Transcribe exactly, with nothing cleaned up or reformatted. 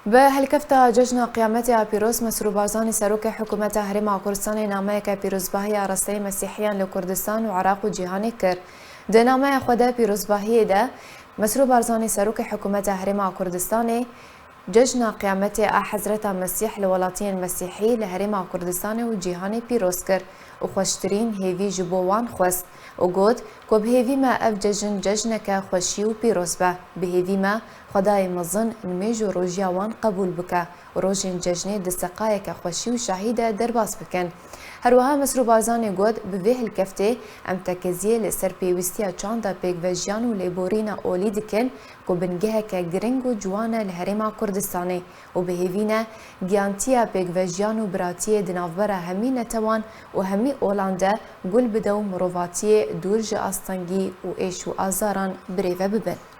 Bi helkefta Cejna Qiyametê a pîroz, Mesrûr Barzanî Serokê Hikûmeta Herêma Kurdistanê nameyeke pîrozbahiya rasteyê Mesîhiyan li Kurdistan û Iraq û cîhanê kir. Di nameya xwe de pîrozbahiyê de Mesrûr Barzanî Serokê Hikûmeta Herêma Kurdistanê Cejna Qiyametê a Hezreta Mesîh li welatiyên Mesîhî li Herêma Kurdistanê û cîhanê pîroz kir û xweştirîn hêvî ji bo wan xwest û got ku bi hêvî me ev cejn cejneke xweşî û pîroz be. Bi hêvî me Xwedayê mezin nimêj û rojiya wan qebûl bike û rojên cejnê di seqayeke xweşî û şahî de derbas bikin. Herwiha Mesrûr Barzanî got, bi vê hilkeftê em tekeziyê li ser pêwîstiya çanda pêkvejiyan û lêborîna olî dikin ku bingeheke giring û ciwan e li Herêma Kurdistanê û bi hêvî ne giyantiya pêkvejiyan û biratiyê di navbera hemî netewan û hemî olan de gul bide û mirovatiyê dûr ji astengî û êş û azaran birêve bibin.